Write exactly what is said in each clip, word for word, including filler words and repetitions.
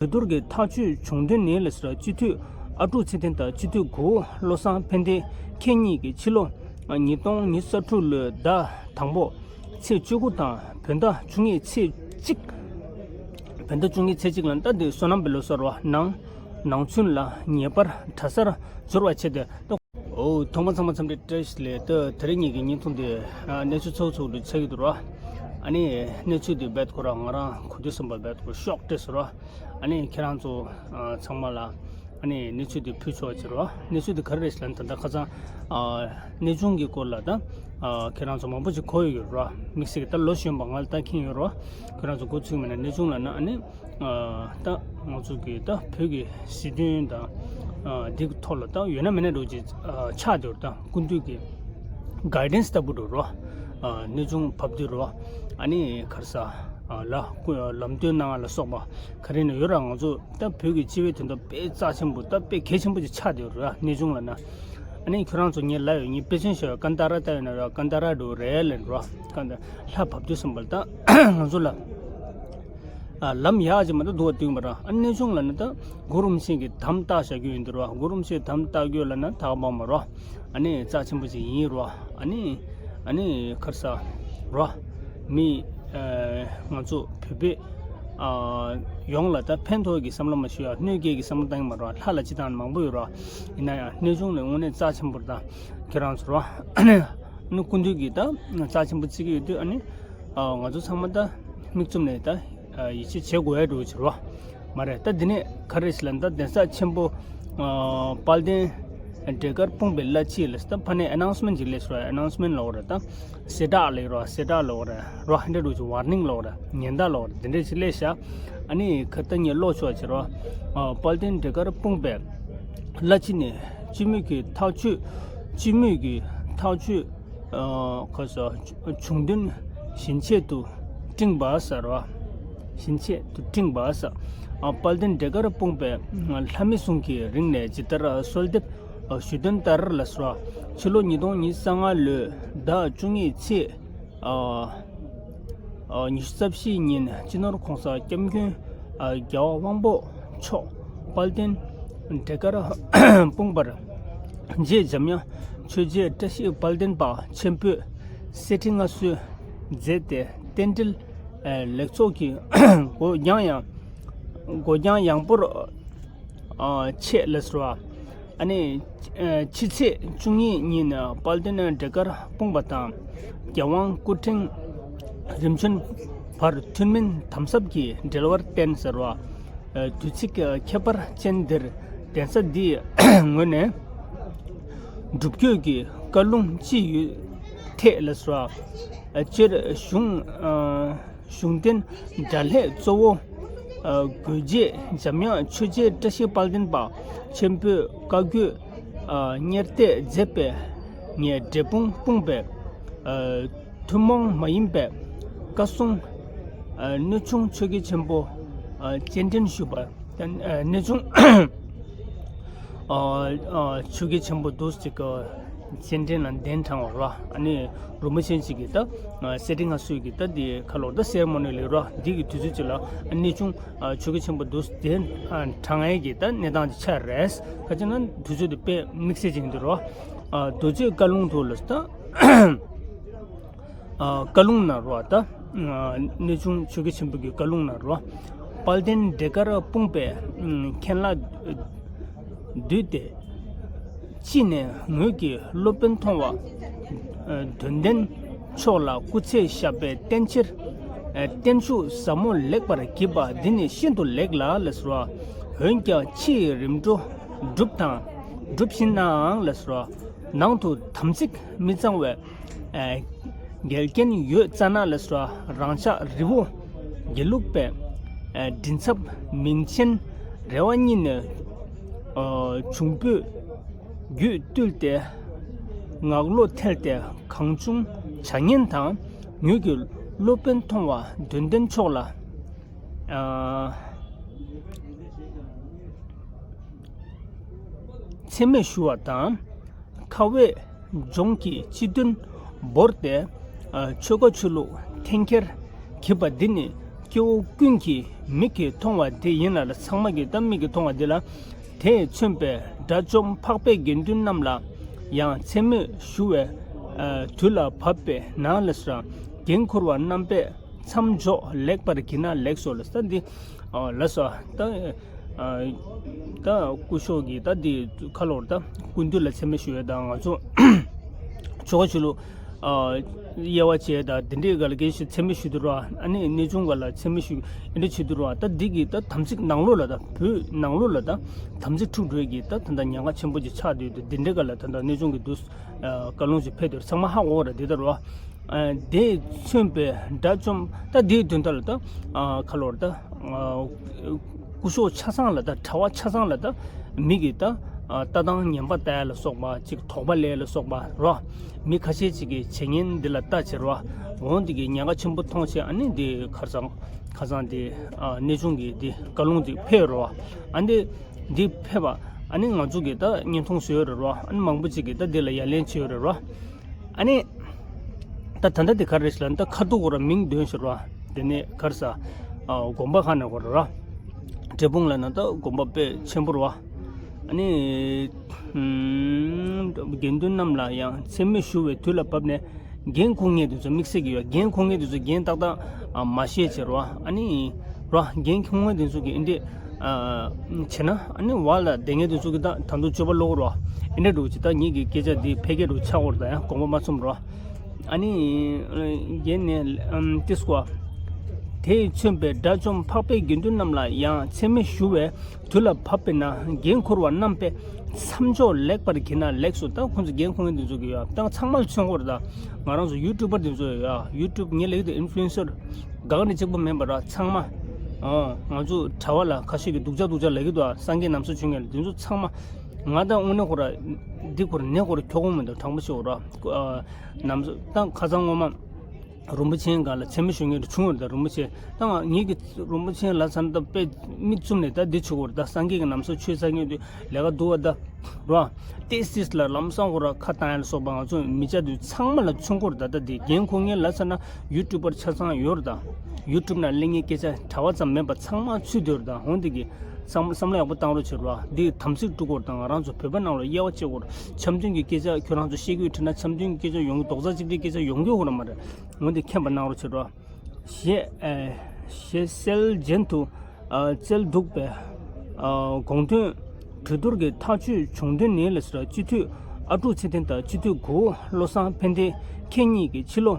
གྲོས་བསྡུར་གྱི་ཐག་གཅོད་བྱུང་དོན་ནི་ལ་སོགས་སྤྱི་འཐུས་ཨ་ཀྲུག་ཚེ་བརྟན་དང་སྤྱི་འཐུས་གོ་བོ་བློ་བཟང་ཕན་བདེ་ཁྱེད་གཉིས་ཀྱིས་ཕྱི་ལོ་ཉིས་སྟོང་ཉི་ཤུ་རྩ་དྲུག་ལོའི་ཟླ་དང་པོ་ཚེས་བཅུ་དགུ་དང་བོད་ཟླ་བཅུ་གཉིས་ཚེས་གཅིག་བོད་ཟླ་བཅུ་གཉིས་ཚེས་གཅིག་ལ་ད་དེ་བསོད་ནམས་པའི་ལོ་གསར་བ་ནང་ནང་ཚུན་ལ་ངེས་པར་གྲྭ་སར་འབྱོར་བ་ཆེད་དུ། ཨོ། ཐོག་མ་ཚང་མ་འཚམས་འདྲི་བཀྲ་ཤིས་བདེ་ལེགས། ད་དེ་རིང་ངེད་ཀྱི་བརྙན་ཐུང་འདི་ཨ་གནས་ཚུལ་ཚོགས་ཚོགས་འདུ་ཆགས་ཀྱི་འདུག་ར། ཨ་ནི་གནས་ཚུལ་འདི་རྦད་ཁོ་རང་ང་རང་གོ་དུས་ཙམ་པ་རྦད་ཁོ་ཤོག་སྤྲད་སོང་ར། ཨ་ནི་ཁྱེད་རང་ཚོ་ཨ་ཚང་མ་ལ་ཨ་ནི་གནས་ཚུལ་འདི་ཕུལ་ཆོག་ཅེས་ར། གནས་ཚུལ་འདི་ག་རེ་རེད་ཟེར་ན། ད་ལྟ་ཁ་སང་ཨ་གནས་ཆུང་གི་སྐོར་ལ་ད་ཨ་ཁྱེད་རང་ཚོ་མང་པོ་ཅིག་གོ་ཡི་ཡོད་ར། དམིགས་བསལ་གྱི་ད་ལོ་གཞོན་པ་ང་ལ་ད་མཁྱེན་ཡོད་ར། ཁྱེད་རང་ཚོ་གོ་ཚུལ་མིན་ན་གནས་ཆུང་ལབ་ན་ཨ་ནི། ཨ་ད་ང་ཚོ་གི་ད་བོད་ཀྱི་སྲིད་དོན་དང་ཨ་འདི་གི་ཐོག་ལ་ད་ཡོད་ན་མེད་ན་འགྲོ་ཅིག་ཨ་ཆགས་འདུག་ད་སྐུ་མདུན་གྱི་གའི་ཌན་སི་ལྟ་བུ་འགྲོ་རོ། ཨ་གནས་ཆུང་བབས་དུས་རོ། ཨ་ནི་ག་རེ་ཟ། ཨ་ལ་སྐུ་ལམ་སྟོན་གནང་བ་ལ་སོགས་པ་ག་རེ་ནས་ཡོད་ར། ང་ཚོ་ད་བོད་ཀྱི་སྤྱི་པའི་དོན་དུ་དཔེ་རྩ་ཆེན་པོ་ད་དཔེ་གལ་ཆེན་པོ་ཅིག་ཆགས་འདུག་ར། གནས་ཆུང་ལབ་ན། ཨ་ནི་ཁྱོད་རང་ཚོ་ངས་ལབ་ཡོད། ངས་དཔེ་མཚོན་བྱས་ཀན་ཏཱ་ར་ལྟ་ཡོད་ན་ར། ཀན་ཏཱ་ར་འགྲོ་རེད་ལབ་རོ། ཀན་ཏཱ་ལྷ་བབས་དུས་ཙམ་པ་ལ་ད་ང་ཚོ་ལ། ཨ་ལམ་ཡག་ཅིག་མ་གཏོགས་འདུག་བ་འདུག་མ་རེད། ཨ་གནས་ཆུང་ལབ་ན་ད་གུ་རུ་རིན་པོ་ཆེ་གི་དམ་བཏགས་བཞག་རྒྱུ་ཡིན་འདུག་ར། གུ་རུ་རིན་པོ་ཆེའི་དམ་བཏགས་རྒྱུ་ལབ་ན་ད་ག་མ་མ་རོ། ཨ་ནི་རྩ་ཆེན་པོ་ཅིག་ཡིན་རོ། ཨ་ནི་ཨ་ནི་ག་རེ་ཟ་རོ། མི་ཨ་ང་ཚོ་བོད་པའི་ཨ་ཡོངས་ལ་ད་ཕན་ཐོགས་ཀྱི་བསམ་བློ་མ་ཞུ་ཡ། གནོད་སྐྱེལ་གྱི་བསམ་བློ་བཏང་གི་མ་རོ། ལྷ་ལ་སྤྱི་བཏང་མང་པོ་ཡོད་རོ། ཡིན་ན་ཡང་གནས་ཆུང་ལ་དངོས་གནས་རྩ་ཆེན་པོ་རེད། ད་ཁྱེད་རང་ཚོ་རོ། ཨ་ནི་སྐུ་མདུན་གྱིས་ད་རྩ་ཆེན་པོ་བརྩི་གི་ཡོད་དུས། ཨ་ནི་ཨ་ང་ཚོ་ཚང་མ་ད་མིག་བཙུམ་ནས་ད་ཡིད་ཆེས་བྱེད་དགོས་ཡ་འགྲོ་ཕྱིར་བ་མ་རེད། ད་འདི་ནས་ག་རེ་ཞིག་ལ་ད་གདན་ས་ཆེན་པོ་ཨ་དཔལ་ལྡན་འབྲས་དཀར་སྤུངས་པའི་བླ་སྤྱི་ལ་ད་ཕ་ནས་ཨ་ནའུན་སི་མེན་ཊི་ཅིག་སླེབས་སོང་། ཨ་ནའུན་སི་མེན་ཊི་ལབ་དགོས་རེད། ད་གསལ་བསྒྲགས་ལབ་རོགས། གསལ་བསྒྲགས་ལབ་དགོས་རེད་རོ། ཧན་འདྲ་འགྲོ་ཅིག་ཝར་ནིང་ལབ་དགོས་རེད། ཉེན་བརྡ་ལབ་དགོས་རེད། འདི་འདྲ་ཞིག་སླེབས་ཤག་ཨ་ནི་ཁ་ད་ངས་ཀློག་ཆོག་ཕྱིར་བ། ཨ་དཔལ་ལྡན་འབྲས་དཀར་སྤུངས་པའི་བླ་སྤྱི་ནས་སྤྱི་མོས་ཀྱི་ཐག་གཅོད། སྤྱི་མོས་ཀྱི་ཐག་གཅོད། ཨ་ཁ་ས་བྱུང་དོན་ཞིང་ཆེད་དུ་སྤྲིངས་པ་ཟེར་བ། ཞིང་ཆེད་དུ་སྤྲིངས་པ་ཟེར། ཨ་དཔལ་ལྡན་འབྲས་དཀར་སྤུངས་པའི་ལྷ་མི་གསུམ་གྱི་རིང་ནས་ཇི་ལྟར་གསོལ་འདེབས་ཞུས་དོན་ལྟར་ལ་སོགས། ཕྱི་ལོ་ཉིས་སྟོང་ཉི་ཤུ་རྩ་ལྔ་ལོའི་ཟླ་བཅུ་གཉིས་ཚེས་ཨ་ཨ་ཉི་ཤུ་རྩ་བཞིའི་ཉིན་སྤྱི་ནོར་༸གོང་ས་༸སྐྱབས་མགོན་ཨ་རྒྱལ་བ་དབང་པོ་མཆོག་དཔལ་ལྡན་འབྲས་དཀར་སྤུངས་པར་རྗེ་འཇམ་དབྱངས་ཆོས་རྗེ་བཀྲ་ཤིས་དཔལ་ལྡན་པ་ཆེན་པོས་གསེར་ཁྲི་མངའ་གསོལ་མཛད་དེ་རྟེན་འབྲེལ་ཨ་ལེགས་ཚོགས་ཀྱི་སྒོ་རྒྱང་ཡང་སྒོ་རྒྱང་ཡངས་པོར་ཨ་ཕྱེས་ལ་སོགས། ཨ་ནི་ཨ་ཕྱི་ཚེས་བཅུ་གཉིས་ཉིན་དཔལ་ལྡན་འབྲས་དཀར་སྤུངས་པ་དང་རྒྱལ་དབང་སྐུ་ཕྲེང་རིམ་བྱོན་བར་ཐུན་མིན་དམ་ཟབ་ཀྱི་འབྲེལ་བར་བརྟེན་ཟེར་བ། ཨ་དུས་ཚིགས་ཁྱད་པར་ཅན་འདིར་གདན་ས་འདིའི་ངོས་ནས་སྒྲུབ་བརྒྱུད་ཀྱི་བཀའ་ལུང་ཅི་ཡོད་ཐད་ལ་སོགས། ཨ་སྤྱིར་གཞུང་ཨ་གཞུང་རྟེན་གྲྭ་ལྷས་གཙོ་བོ་ཨ་དགོན་རྗེ་འཇམ་དབྱངས་ཆོས་རྗེ་བཀྲ་ཤིས་དཔལ་ལྡན་པ་ཆེན་པོའི་བཀའ་བརྒྱུད་ཨ་གཉེར་གཏད་མཛད་པའི་ངས་འབྲས་སྤུངས་སྤུངས་པའི་ཨ་ཐུན་མོང་མ་ཡིན་པའི་བཀའ་སྲུང་ཨ་གནས་ཆུང་ཆོས་རྒྱལ་ཆེན་པོ་ཨ་སྤྱན་འདྲེན་ཞུས་པ། ཨ་གནས་ཆུང་ཨ་ཨ་ཆོས་རྒྱལ་ཆེན་པོ་འདུག་ཅིག་གི་སྤྱན་འདྲེན་ལ་གདན་དྲངས་པ་རེད་བ། ཨ་ནི་རོལ་མོ་ཅན་ཅིག་གིས་ད་ཨ་གསེར་ཁྲི་མངའ་གསོལ་གྱི་ད་འདི་ཁ་ལོ་ད་སེ་རི་མོ་ནི་ལས་རེད་བ། འདི་གི་དུས་ཚོད་ཅིག་ལ་ཨ་གནས་ཆུང་ཨ་ཆོས་རྒྱལ་ཆེན་པོ་འདུག་གདན་ཨ་དྲངས་ཡས་ཀྱི་ད་གནས་སྟངས་ཅིག་ཆགས་རེད། ག་ཅི་ན་དུས་ཚོད་དེ་དཔེ་དམིགས་བསལ་ཅིག་ཡིན་འདུག་རེད་བ། ཨ་རྡོ་རྗེ་བཀའ་ལུང་དུ་ལ་ད། ཨ་བཀའ་ལུང་ན་རོ་ད། ཨ་གནས་ཆུང་ཆོས་རྒྱལ་ཆེན་པོ་གི་བཀའ་ལུང་ན་རོ། དཔལ་ལྡན་འབྲས་དཀར་སྤུངས་པའི་ཨ་མཁན་བླ་འདུས་ཏེ། ཅི་ནས་ངོས་ཀྱི་སློབ་དཔོན་མཐོང་བ་ཨ་དོན་ལྡན་མཆོག་ལ་སྐུ་ཚེ་ཞབས་པད་བརྟན་ཕྱིར་ཨ་བརྟན་བཞུགས་ཟབ་མོ་ལེགས་པར་བགྱིས་པ་འདི་ནི་ཤིན་ཏུ་ལེགས་ལ་ལ་ཟེར་བ། འོན་ཀྱང་ཕྱིའི་རིམ་གྲོ་བསྒྲུབས་དང་སྒྲུབ་བཞིན་ནའང་ལ་ཟེར་བ། ནང་དུ་དམ་ཚིག་མི་གཙང་བའི་ཨ་འགལ་རྐྱེན་ཡོད་ཙ་ན་ལ་སོགས་རང་ཅག་རི་བོ་དགེ་ལུགས་པའི་ཨ་མགྲིན་ཚབ་མིང་ཆེན་རེ་བ་གཉིས་ནས་ཨ་འབྱུང་པོའི་རྒྱུད་བཏུལ་ཏེ་ངག་བློ་ཐལ་ཏེ་གང་བྱུང་བྱ་ངན་དང་ངོས་ཀྱི་སློབ་དཔོན་མཐོང་བ་དོན་ལྡན་མཆོག་ལ་ཨ་མཚན་སྨད་ཞུ་བ་དང་། ཁ་བའི་ལྗོངས་ཀྱི་སྤྱི་དོན་བོར་ཏེ་ཨ་ཆོལ་ཁ་ཆོས་ལུགས་འཐེན་འཁྱེར་བགྱིས་པ་འདི་ནི་ སྐྱེ་བོ་ཀུན་གྱི་མིག་གིས་མཐོང་བ་དེ་ཡིན་ལ། ཚང་མ་གིས་ད་མིག་གིས་མཐོང་བ་དེ་ལ། དེས་མཚོན་པའི་དགྲ་བཅོམ་འཕགས་པའི་དགེ་འདུན་རྣམས་ལ་ཡང་མཚན་སྨོད་ཞུ་བའི་དུས་ལ་བབ་པས་ན་ལ་ཟེར། འགན་འཁུར་བ་རྣམ་པས་མཚམས་འཇོག་ལེགས་པར་བགྱིས་ན་ལེགས་སོ་ལ་ཟེར། འདི་ལ་ཟེར། ད་ད་སྐུ་ཞབས་ཀྱིས་ད་འདི་ཁ་ལོར་ད་སྐུ་མདུན་ལ་མཚན་སྨོད་ཞུ་ཡས་དང་། ང་ཚོ་ཆོ་ག་ཞུ་ལུགས། དབྱེ་བ་བྱས་དང་དེ་འདྲའི་སྒང་ལ་སྐད་ཆ་མཚན་སྨོད་ཞུ་དུས་ར། ཨ་ནི་གནས་ཆུང་སྒང་ལ་མཚན་སྨོད་ཞུ་འདི་འདྲ་བྱེད་དུས་ར། ད་འདི་གི་ད་དམ་ཚིག་ནང་ལོགས་ལ། ད་བོད་ནང་ལོགས་ལ་ད་དམ་ཚིག་འཁྲུག་འགྲོ་གི་ད་ད་ད་ཉེན་ཁ་ཆེན་པོ་ཅིག་ཆགས་བསྡད་དུས། འདི་འདྲའི་སྒང་ལ་ད་ད་གནས་ཆུང་གི་འདུག་བཀའ་ལུང་ཅིག་ཕེབས་དུས་ཚང་མ་ཧ་གོ་ར། འདི་ལྟར་ར། དེས་མཚོན་པའི་དགྲ་བཅོམ། ད་འདིའི་དོན་དག་ལ་ད་ཁ་ལོར་ད། སྐུ་ཞབས་ཆ་ཚང་ལ་ད་གྲྭ་པ་ཆ་ཚང་ལ་ད་མི་གི་ད་ལྟ་སྟངས་ངན་པ་ལྟ་ཡ་ལ་སོགས་པ་ཅིག། དོགས་པ་སླེབས་ལ་སོགས་པ་རོ། མི་ཁ་ཤས་ཅིག་གིས་བྱེད་ཉེན་འདི་ལ་ལྟ་བྱེད་རོ། འོང་འདི་གི་ཉེན་ཁ་ཆེན་པོ་མཐོང་བྱས། ཨ་ནི་འདི་ཁར་སང་ཁ་སང་འདི་གནས་ཆུང་གི་འདི་བཀའ་ལུང་འདི་ཕེབས་རོ། ཨ་འདི་འདི་ཕེབས་པ་ཨ་ནི་ང་ཚོ་གི་ད་བརྙན་ཐུང་བཟོས་ཡོད་རེད་རོ། ཨ་ནི་མང་པོ་ཅིག་གིས་ད་འདི་ལ་ཡ་ལན་བྱས་ཡོད་རེད་རོ། ཨ་ནི། ད་ད་ལྟ་དེ་ག་རེ་ཞིག་ལ་ད་ཁ་ཐུག་གོ་ར་མིང་འདོན་ཞིག་ར། དེ་ནས་གར་ས། དགོན་པ་ཁག་ནས་གོ་ར། འབྲས་སྤུངས་ལ་ན་ད་དགོན་པ་དཔེ་ཆེན་པོ་ར། ཨ་ནི། དགེ་འདུན་རྣམས་ལ་ཡང་མཚན་སྨོད་ཞུ་བའི་དུས་ལ་བབ་ནས། འགན་འཁུར་མཁན་དེ་ཚོ་དམིགས་བསལ་གྱི་ཡོད། འགན་འཁུར་མཁན་དེ་ཚོ་འགན་ཏག་ཏག་མ་བཞེས་བྱས་ར། ཨ་ནི། ར་འགན་འཁུར་མཁན་དེ་ཚོ་གི་ཨིན་དེ། བྱས་ན་ཨ་ནི་བར་ལ་བསྡད་མཁན་དེ་ཚོ་གི་ད་ད་དུང་སྤྱོད་པ་ལོག་རོ། ཨེ་འདྲ་འགྲོ་ཅི། ད་ངེད་ཀྱི་སྐད་ཆ་འདི་ཕལ་སྐད་རུ་ཆགས་འོར། ད་ཡང་དགོངས་པ་མ་ཚོམ་རོ། ཨ་ནི་རྒན་ནས་ཏིས་ཀོ། དེས་མཚོན་པའི་དགྲ་བཅོམ་འཕགས་པའི་དགེ་འདུན་རྣམས་ལ་ཡང་མཚན་སྨོད་ཞུ་བའི་དུས་ལ་བབ་པས་ན། འགན་འཁུར་བ་རྣམ་པས་མཚམས་འཇོག་ལེགས་པར་བགྱིས་ན་ལེགས་སོ། ད་ཁོང་ཚོ་འགན་འཁུར་མཁན་དེ་ཚོ་གི་ཡོད། ད་ཚང་མ་མཚོན་གོ་ར། ད་ང་རང་ཚོ་ཡུ་ཊུབ་པར་དེ་ཚོ་ཡོད། ཡུ་ཊུབ་ངེད་ལེགས་དེ་ཨིན་ཕུ་ལུ་ཨེན་སར་གང་ནས་གཅིག་པ་མིན་པ་ར་ཚང་མ། ཨོ། ང་ཚོ་གྲྭ་པ་ལ་ཁ་ཤས་ཀྱིས་སྡུག་ཅག་སྡུག་ཅག་ལབ་ཀྱི་འདུག། ཨ། སངས་རྒྱས་རྣམ་གསུམ་བྱོན་མཁན་ལ་དེ་ཚོ་ཚང་མ། ང་ད་དངོས་གནས་ཁོ་ར་འདི་ཁོ་ར་ནས་ཁོ་ར་ཁྱོ་གོ་མི་འདུག། དྲང་པོ་ཞིག་འོ་ར། ཨ། རྣམ་གསུམ་ད་ཁ་སང་སྔོན་མ་རིན་པོ་ཆེའི་སྒང་ལ་མཚན་སྨོད་ཞུ་མཁན་རེ་བྱུང་བ་རེད། ད་རིན་པོ་ཆེ་ད་ང་ངེད་ཀྱི་རིན་པོ་ཆེ་ལ་ཚ་ན་ད་དཔེ་མིག་བཙུམ་ནས་ད་འདི་བྱེད་དགོས་རེད། ད་སངས་རྒྱས་ཀྱི་རྣམ་གསུམ་ཆོས་ཚར་མཁན་དུས་ལས་ཀ་འདུག་བ་ད། རོ། ཏེ་སིས་ལ་ལམ་སང་ཁོ་ར་ཁ་བཏང་ཡ་ལ་སོགས་པ་ང་ཚོ་མི་བྱ་དུས་ཚང་མ་ལ་མཚོན་གོ་ར། ད་ལྟ་འདི་འགན་འཁུར་མཁན་ལ་ཚ་ན་ཡུ་ཊུབ་པར་ཆ་ཚང་ཡོད་ར། ད་ཡུ་ཊུབ་ནང་གླེང་མཁན་སྐད་ཆ་གྲྭ་པ་ཙམ་མིན་པ་ཚང་མ་ཚུད་དེ་ར། ད་འོང་འདི་གི་བསམ་བསམ་བློ་ཡག་པོ་བཏང་རོགས་བྱེད་ར། འདི་དམ་ཚིག་སྒྲུབ་དགོས་ར། ད་ང་རང་ཚོ་བོད་པ་ནང་ལ་དབྱེ་བ་ཕྱེ་དགོས་ར། འཆམ་མཐུན་གྱི་སྐད་ཆ་ཁྱོད་རང་ཚོ་བཤད་ཀྱི་ཡོད་དྲན་ན་འཆམ་མཐུན་གྱི་སྐད་ཆ་ཡོང་གི། རྡོག་རྩ་གཅིག་སྒྲིལ་སྐད་ཆ་ཡོང་གི་ཡོད་ར་མ་རེད། འོང་འདི་མཁྱེན་པ་གནང་རོགས་བྱེད་ར། ཞེས་ཞེས་གསལ་རྗེན་དུ་བསྩལ་འདུག་པས། དགོངས་དོན་གྲོས་བསྡུར་གྱི་ཐག་གཅོད་བྱུང་དོན་ནི་ལ་ཟེར། སྤྱི་འཐུས་ཨ་ཀྲུག་ཚེ་བརྟན་དང་སྤྱི་འཐུས་གོ་བོ་བློ་བཟང་ཕན་བདེ་ཁྱེད་གཉིས་ཀྱིས་ཕྱི་ལོ་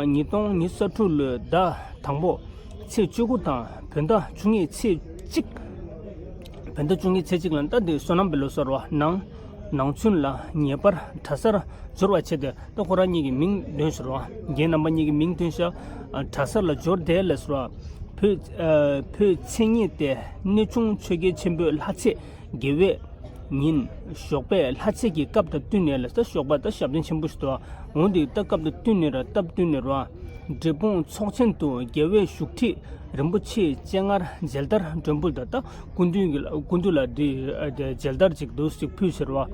ཉིས་སྟོང་ཉི་ཤུ་རྩ་དྲུག་ལོའི་ཟླ་དང་པོ་ཚེས་བཅུ་དགུ་དང་བོད་ཟླ་བཅུ་གཉིས་ཚེས་གཅིག། བོད་ཟླ་བཅུ་གཉིས་ཚེས་གཅིག་ལ་ད་འདི་བསོད་ནམས་པའི་ལོ་གསར་བ་ནང་ནང་ཚུན་ལ་ངེས་པར་གྲྭ་སར་འབྱོར་བ་བྱས་ཏེ། ད་ཁོ་རང་གཉིས་ཀྱི་མིང་འདོན་ཞོར་བ། རྒན་རྣམ་པ་གཉིས་ཀྱི་མིང་འདོན་ཤག། གྲྭ་སར་ལ་འབྱོར་ཏེ་ལ་ཟེར་བ། བོད་བོད་མཚན་ཉིད་དེ་གནས་ཆུང་ཆོས་རྒྱལ་ཆེན་པོའི་ལྷ་ཚེས་དགེ་བའི་ཉིན། ཞོགས་པའི་ལྷ་ཚེས་ཀྱི་སྐབས་དང་བསྟུན་ནས་ལ། ད་ཞོགས་པ་ད་ཞབས་བརྟན་ཆེན་པོ་ཞིག་འདུག། འོང་འདི་ད་སྐབས་དང་བསྟུན་ནས་ར། སྟབས་བསྟུན་ནས་ར། འབྲས་སྤུངས་ཚོགས་ཆེན་དུ་རྒྱལ་བའི་བཞུགས་ཁྲི་རིན་པོ་ཆེའི་སྤྱན་སྔར་མཇལ་དར་སྒྲོན་འབུལ་དང་། ད་སྐུ་མདུན་གྱི་སྐུ་མདུན་ལ་འདི་མཇལ་དར་ཅིག་འདུག་ཅིག་ཕུལ་ཟེར་བ།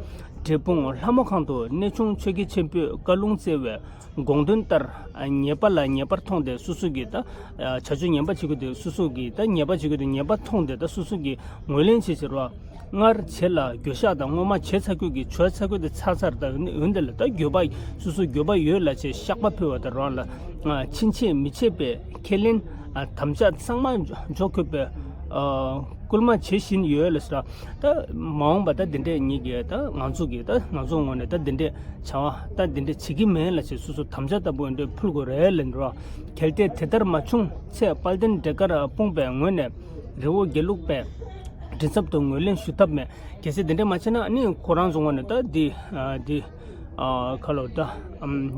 འབྲས་སྤུངས་ལྷ་མོ་ཁང་དུ་གནས་ཆུང་ཆོས་རྒྱལ་ཆེན་པོས་བཀའ་ལུང་སྩལ་བའི་དགོངས་དོན་ལྟར་ཉེས་པ་ལ་ཉེས་པར་མཐོང་སྟེ་སོ་སོ་གིས། ད་བྱ་སྤྱོད་ངན་པ་བྱེད་རྒྱུ་དེ་སོ་སོ་གིས། ད་ཉེས་པ་བྱེད་རྒྱུ་དེ་ཉེས་པར་མཐོང་སྟེ་ད་སོ་སོ་གིས་ངོས་ལེན་བྱེད་ཟེར་བ། སྔར་བྱས་ལ་འགྱོད་བཤགས་དང་། སྔོན་མ་བྱས་ཚར་རྒྱུ་གི་བྱས་ཚར་རྒྱུ་དེ་ཚར་ཚར། ད་འོན་ཏེ་ལ་ད་འགྱོད་པ་སོ་སོ་འགྱོད་པ་ཡོད་ལ་བྱས་བཤགས་པ་ཕུལ་བ་དང་རང་ལ་ཕྱིན་ཆད་མི་བྱེད་པའི་ཁས་ལེན་དམ་བཅའ་ཚང་མ་འཇོག་དགོས་པའི་སྐུལ་མ་བྱེད་བཞིན་ཡོད་ལ་ཟེར། ད་མ་འོངས་པ་ད་འདི་འདྲས་ཉིད་ཀྱི་ད་ང་ཚོ་གི་ད་ང་ཚོ་ངོས་ནས་ད་འདི་འདྲས་བྱ་བ་ད་འདི་འདྲས་བྱེད་ཀྱི་མེད་ལ་བྱས་སོ་སོ་དམ་བཅའ་ལྟ་བུ་འདྲས་ཕུལ་དགོས་རེད་ལ་འགྲོ། གལ་ཏེ་དེ་ལྟར་མ་བྱུང་ཚེ་དཔལ་ལྡན་འབྲས་དཀར་སྤུངས་པའི་ངོས་ནས་རི་བོ་དགེ་ལུགས་པའི་མགྲིན་ཚབ་ཏུ་ངོས་ལེན་ཞུ་ཐབས་མེད། གལ་སྲིད་དེ་འདྲ་མ་བྱས་ན་ནི་ཁོ་རང་ཚོ་ངོས་ནས་ད་འདི་འདི་ཁ་ལོ་ད་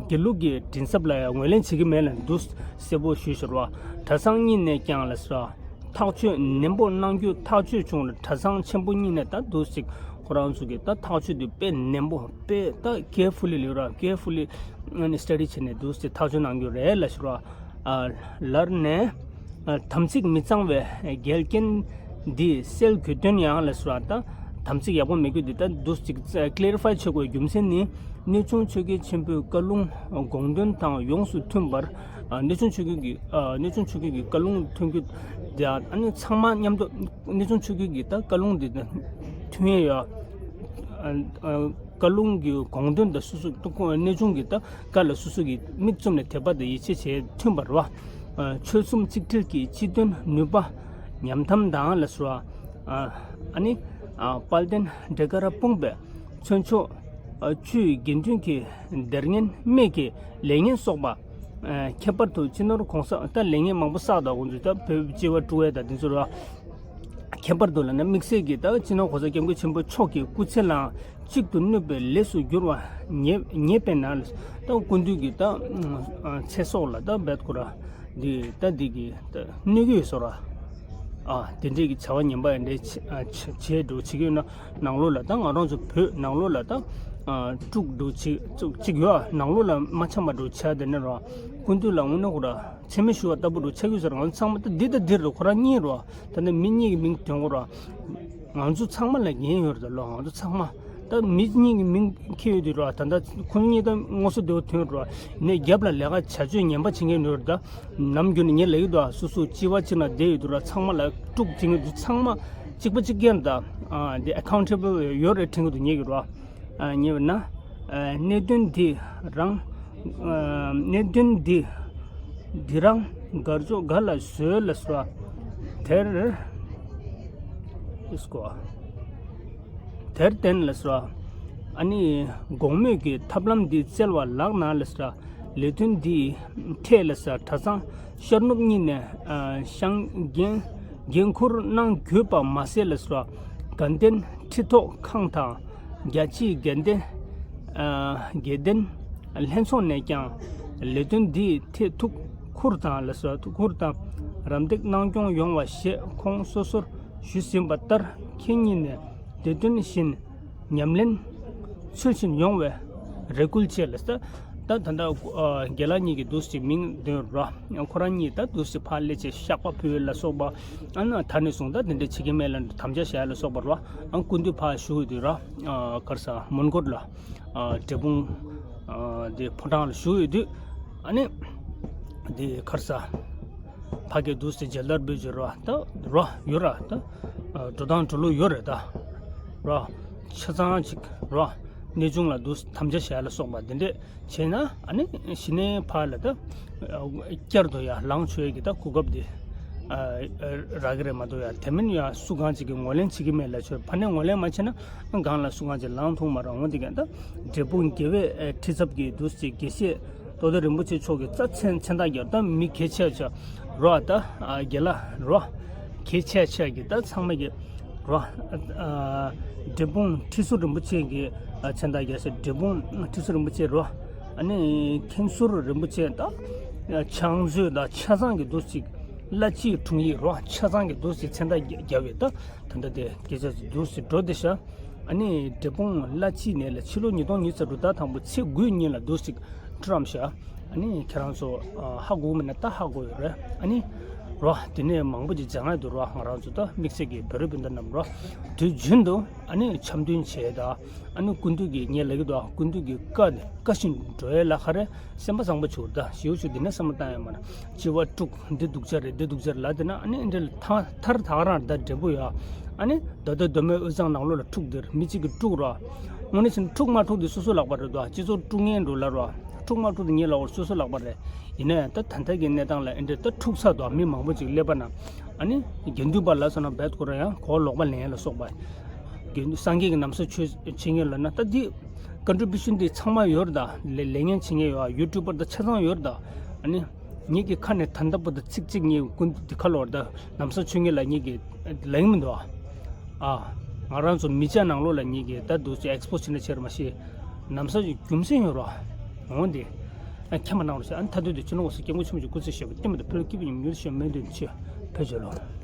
དགེ་ལུགས་ཀྱི་མགྲིན་ཚབ་ལ་ཡང་ངོས་ལེན་བྱེད་ཀྱི་མེད་ལ་འདུག་གསལ་པོ་ཞུས་ཤོར་བ། གྲྭ་ཚང་གཉིས་ནས་ཀྱང་ལ་ཟེར། ཐག་གཅོད་ནན་པོ་གནང་རྒྱུ་ཐག་གཅོད་བྱུང་ལ། གྲྭ་ཚང་ཆེན་པོ་གཉིས་ནས་ད་འདུག་ཅིག་ཁོ་རང་ཚོ་གི་ད་ཐག་གཅོད་དེ་དཔེ་ནན་པོ་དཔེ་ད་carefully ལབ་ར། carefully study བྱས་ནས་འདུག་ཅིག་ཐག་གཅོད་གནང་རྒྱུ་རེད་ལ་ཟེར་བ། ལར་ནས་དམ་ཚིག་མི་གཙང་བའི་འགལ་རྐྱེན་འདི་སེལ་དགོས་དོན་ཡང་ལ་ཟེར་བ། ད་དམ་ཚིག་ཡག་པོ་མེད་རྒྱུ་འདི་ད་འདུག་ཅིག་clarify བྱེད་དགོས་རྒྱུ་མཚན་ནི། གནས་ཆུང་ཆོས་རྒྱལ་ཆེན་པོའི་བཀའ་ལུང་དགོངས་དོན་དང་ཡོངས་སུ་མཐུན་པར་ ཨ་གནས་ཆུང་ཆོས་སྐྱིད་ཀྱི་ཨ་གནས་ཆུང་ཆོས་སྐྱིད་ཀྱི་བཀའ་ལུང་ཐོན་རྒྱུ་དེ། ཨ་ནི་ཚང་མ་མཉམ་དུ་གནས་ཆུང་ཆོས་སྐྱིད་ཀྱི་ད་བཀའ་ལུང་འདི་ཐོན་ཡས་ཡོད། ཨ་ཨ་བཀའ་ལུང་གི་དགོངས་དོན་དང་སོ་སོ་གནས་ཆུང་གི་ད་བཀའ་ལ་སོ་སོ་གི་མིག་བཙུམ་ནས་དད་པ་དང་ཡིད་ཆེས་བྱས་མཐུན་པར་བ། ཨ་ཆོལ་གསུམ་གཅིག་སྒྲིལ་གྱི་སྤྱི་དོན་ནུས་པ་ཉམས་ཐམ་དང་ལ་སོགས། ཨ་ཨ་ནི་ཨ་དཔལ་ལྡན་འབྲས་དཀར་སྤུངས་པའི་མཚན་མཆོག་ཨ་བཅུའི་དགེ་འདུན་གྱི་སྡེ་སྙན་སྨད་ཀྱི་ལས་སྙན་སོགས་པ། ཨ་ཁྱད་པར་དུ་སྤྱི་ནོར་གོང་ས། ད་ལས་སྙན་མང་པོ་བསགས་དང་ཁོང་ཚོས་ད་བོད་སྤྱི་བ་དཀྲུག་ཡས་དང་དེ་ཚོ་ར། ཁྱད་པར་དུ་ལབ་ན་དམིགས་བསལ་གྱི་ད་སྤྱི་ནོར་གོང་ས་སྐྱབས་མགོན་ཆེན་པོ་མཆོག་གི་སྐུ་ཚེ་ལའང་གཅིག་ཏུ་གནོད་པའི་ལས་སུ་འགྱུར་བ་ཉེས་ཉེས་པས་ན། ད་སྐུ་མདུན་གྱི་ད་ཨ་ཚེ་སྲོག་ལ་ད་རྦད་ཁོ་ར་འདི་ད་འདི་གི་ད་གནོད་ཀྱི་ཡོད་ཟེར་ར། ཨ་དེ་འདྲའི་གི་བྱ་བ་ངན་པ་ཡ་འདྲའི་བྱེད་བྱེད་འགྲོ་བྱེད་ཀྱི་ཡོད་ན། ནང་ལོགས་ལ་ད་ང་རང་ཚོ་བོད་ནང་ལོགས་ལ་ད་ཨ་དཀྲུག་འགྲོ་བྱེད་བཅུག་གཅིག་ཡོད། ནང་ལོགས་ལ་མ་འཆམ་པ་འགྲོ་བྱ་དེ་ནས་ར་སྐུ་མདུན་ལ་དངོས་གནས་ཁོ་ར་མཚན་སྨད་ཞུ་བ་ལྟ་བུ་འགྲོ་ཆགས་ཀྱི་ཟེར། ང་ཚོ་ཚང་མ་ད་འདི་ད་འདིར་ར་ཁོ་རང་གཉིས་ར། ད་ནི་མི་གཉིས་ཀྱི་མིང་དོན་གོ་ར། ང་ཚོ་ཚང་མ་ལ་འགན་ཡོད་རེད་ད་ལོ། ང་ཚོ་ཚང་མ་ད་མི་གཉིས་ཀྱི་མིང་འཁྱེར་ཡོད་དུས་ར། ད་ལྟ་ཁོང་གཉིས་ད་ངོ་སོ་བདེ་བོ་ཐོན་ར། ནས་རྒྱབ་ལ་ལས་ཀ་བྱ་སྤྱོད་ངན་པ་བྱེད་མཁན་ཡོད་རེད་ད། ནམ་རྒྱུན་ནས་ངས་ལབ་ཀྱི་འདུག་ཨ་སོ་སོ་སྤྱི་བ་གཅིག་ན་བསྡད་ཡོད་དུས་ར། ཚང་མ་ལ་དཀྲུག་བྱེད་མཁན་འདུག་ཚང་མ་གཅིག་པ་གཅིག་རྐྱང་ད། ཨ་འདི་ཨེ་ཁའུན་ཊེ་བལ་ཡོད་རེད་དྲན་གྱི་འདུག་ངེད་ཀྱི་ར། ཨ་ཉེ་བ་ན་ཨ་གནད་དོན་འདི་རང་ཨ་གནད་དོན་འདི་འདི་རང་དགར་ཕྱོགས་ག་ལ་བཟོས་ལ་སོ། དེར་ཨིས་ཀོ་དེར་བརྟེན་ལ་སོ། ཨ་ནི་དགོང་མོས་ཀྱི་ཐབས་ལམ་འདི་བཙལ་བ་ལགས་ན་ལ་སོ། ལས་དོན་འདིའི་ཐད་ལ་སོ་གྲྭ་ཚང་ཤར་ནུབ་གཉིས་ནས་ཨ་ཤང་འགན་འགན་འཁུར་གནང་དགོས་པ་མ་ཟད་ལ་སོ། དགའ་ལྡན་ཁྲི་ཐོག་ཁང་དང་རྒྱ་ཆེའི་དགེ་ལྡན་ཨ་དགེ་ལྡན་ལྷན་ཚོགས་ནས་ཀྱང་ལས་དོན་འདིའི་ཐད་ཐུགས་ཁུར་དང་ལ་སོ། ཐུགས་ཁུར་དང་རམ་འདེགས་གནང་སྐྱོང་ཡོང་བ་ཞེས་ཁོང་སོ་སོར་ཞུས་ཟིན་པ་ལྟར། ཁྱེད་ཉིད་ནས་དེ་དོན་བཞིན་ཉམས་ལེན་ཚུལ་བཞིན་ཡོང་བའི་རེ་སྐུལ་བཅས་ལ་སོ། ད་ད་ལྟ་ཨ་རྒན་ལགས་གཉིས་ཀྱིས་འདུག་སེ་མིང་འདོན་རོགས། ཁོ་རང་གཉིས་ད་འདུག་སེ་ཕར་སླེབས་བྱས་བཤགས་པ་ཕུལ་ལ་སོགས་པ། ཨ་ནི་ད་ནས་བཟུང་ད་དེ་འདྲ་བྱེད་ཀྱི་མེད་ལ་དམ་བཅའ་བཞག་ལ་སོགས་པ་རོ། ཨ་སྐུ་མདུན་ཕར་བཞུགས་ཡོད་དུས་ར། ཨ་ག་རེ་ཟེར་མོན་གྷོ་ལ་ཨ་འབྲས་སྤུངས་ཨ་དེ་ཕོ་བྲང་ལ་བཞུགས་ཡོད་དུས། ཨ་ནི་དེ་ག་རེ་ཟེར་ཕ་གིར་འདུག་སེ་མཇལ་དར་འབུལ་བྱས་རོ། ད་རོ་ཡོད་ར། ད་ཨ་འགྲོ་སྟངས་འགྲོ་ལུགས་ཡོད་རེད་ད། རོ་ཆ་ཚང་ཅིག་རོ་གནས་ཆུང་ལ་འདུག་སེ་དམ་བཅའ་བཞག་ལ་སོགས་པ་དེ་འདྲས་བྱས་ན། ཨ་ནི་གཞི་ནས་ཕར་ལ་ད་བསྐྱར་དུ་ཡར་ལངས་ཆོག་ཡས་ཀྱི་ད་གོ་སྐབས་དེ་ཨ་རག་གི་རེད་མ་གཏོགས། ཡ་དེ་མིན་ཡ་སུ་གང་ཅིག་གིས་ངོས་ལེན་བྱེད་ཀྱི་མེད་ལ་ཆོག་ཕར་ནས་ངོས་ལེན་མ་བྱས་ན་སྒང་ལ་སུ་གང་ཅིག་ལངས་ཐུབ་མ་རེད། འོ་དེ་ག་ད་འབྲས་སྤུངས་དགེ་བའི་ཁྲི་ཚབ་ཀྱིས་འདུག་སེ་དགེ་བཤེས་རྡོ་རྗེ་རིན་པོ་ཆེ་མཆོག་གི་རྩ་མཚན་མཚན་རྟགས་རྒྱབ། ད་མི་གལ་ཆེ་ཆེ་རོ། ད་ཨ་རྒན་ལགས་རོ་གལ་ཆེ་ཆེ་གི་ད་ཚང་མ་གི་རོ། ཨ་འབྲས་སྤུངས་ཁྲི་ཟུར་རིན་པོ་ཆེ་གི་ཨ་མཚན་རྟགས་རྒྱབ་ཟེར། འབྲས་སྤུངས་ཁྲི་ཟུར་རིན་པོ་ཆེ་རོ། ཨ་ནི་མཁན་ཟུར་རིན་པོ་ཆེ་ད་ཕྱག་མཛོད་ད་ཆ་ཚང་གི་འདུག་སེ་བླ་སྤྱིའི་དྲུང་ཡིག་རོ། ཆ་ཚང་གི་འདུག་སེ་མཚན་རྟགས་རྒྱབ་པའི་ད་ད་ལྟ་དེ་སྐད་ཆ་འདུག་སེ་འགྲོ་བསྡད་ཤག་ཨ་ནི་འབྲས་སྤུངས་བླ་སྤྱི་ནས་ལ་ཕྱི་ལོ་ཉིས་སྟོང་ཉི་ཤུ་རྩ་དྲུག་ཟླ་དང་པོ་ཚེས་དགུའི་ཉིན་ལ་འདུག་སེ་འཁྲུག་རམ་ཤག་ཨ་ནི་ཁྱེད་རང་ཚོ་ཨ་ཧ་གོ་མིན་ན་ད་ཧ་གོ་ཡོད་རེད། ཨ་ནི་རོ་དེ་ནས་མང་པོ་ཅིག་སྦྱང་ཡ་འདུག་རོ། ང་རང་ཚོ་ད་དམིགས་བསལ་གྱི་བོད་རིགས་སྤུན་ཟླ་རྣམས་རོ་དུས་རྒྱུན་དུ་ཨ་ནི་འཆམ་མཐུན་བྱས་ད། ཨ་ནི་སྐུ་མདུན་གྱི་ངས་ལབ་ཀྱི་འདུག་ཨ་སྐུ་མདུན་གྱི་བཀའ་ནི་བཀའ་བཞིན་འགྲོ་ཡས་ལ་ཁ་རེ་སེམས་པ་བཟང་པོ་བྱུང་ད་ཞེའུ་ཆུ་འདི་ནས་བསམ་བློ་བཏང་ཡ་མ་ན་སྤྱི་བ་དཀྲུག་འདི་སྡུག་ཅག་རེད། འདི་སྡུག་ཅག་རེད་ལབ་དེ་ན། ཨ་ནི་འདི་ལ་ཐ་ཐར་ད་ག་རང་ད་འབྲས་བུ་ཡ། ཨ་ནི་ད་ལྟ་མདོ་སྨད་དབུས་གཙང་ནང་ལོགས་ལ་འཁྲུག་འདིར་མི་གཅིག་གིས་དཀྲུག་རོགས། དངོས་གནས་བྱས་ན་འཁྲུག་མ་འཁྲུག་དེ་སོ་སོ་ལག་པ་རེད་འདུག་སྤྱི་ཚོགས་དཀྲུག་མཁན་འགྲོ་ལ་རོགས། འཁྲུག་མ་འཁྲུག་དེ་ངའི་ལག་པར་སོ་སོ་ལག་པ་རེད། ཡིན་ན་ཡང་ད་ད་ལྟ་གི་གནས་སྟངས་ལ་ཨེ་འདྲ་ད་འཁྲུག་ཚར་འདུག་མི་མང་པོ་ཅིག་སླེབས་པ་ན། ཨ་ནི་དགེ་འདུན་པ་ལ་སོགས་ན་བེད་ཁོ་ར་ཡང་གོ་ལོག་པ་ལེན་ཡ་ལ་སོགས་པ། དགེ་འདུན་སངས་རྒྱས་ཀྱི་ན་བཟའ་ཆོས་བྱེད་མཁན་ལ་ན་ད་འདི་ཀོན་ཊི་བུ་ཤན་འདི་ཚང་མ་ཡོད་རེད་ད། ལས་ལས་ངན་བྱེད་མཁན་ཡོད། ཡུ་ཊུབ་པར་ད་ཆ་ཚང་ཡོད་རེད་ད། ཨ་ནི་ངེད་ཀྱི་ཁ་ནས་ད་ལྟ་བར་དུ་ཚིག་གཅིག་ངས་ཀུན་འདི་ཁ་ལོར་ད་ན་བཟའ་ཆོས་ངན་ལ་ངེད་ཀྱི་ལེན་མི་འདུག་ཨ། ང་རང་ཚོ་མི་སྐྱ་ནང་ལོགས་ལ་ངེད་ཀྱི་ད་འདུག་སེ་ཨེག་སི་པོ་ཟི་བྱེད་ན་ཆེར་མ་ཤེས། ན་བཟའ་རྒྱུ་མཚན་ཡོད་རོགས། འོང་དེ་ཨ་མཁྱེན་པ་གནང་རོགས་ཞེས། ཨ་ནི་མཐའ་དོན་དུ་ཕྱི་ནང་འོག་སུ་སྐྱབས་མགོན་ཆེན་པོ་ཆེ་སྐུ་ཚེ་ཞབས་པད་བརྟན་པ་དང་། ཕུལ་སྐྱིད་པའི་ཉམས་མྱུར་ཞབས་མོས་འདུན་ཆེ། ཕེབས་བྱོས་ལོ།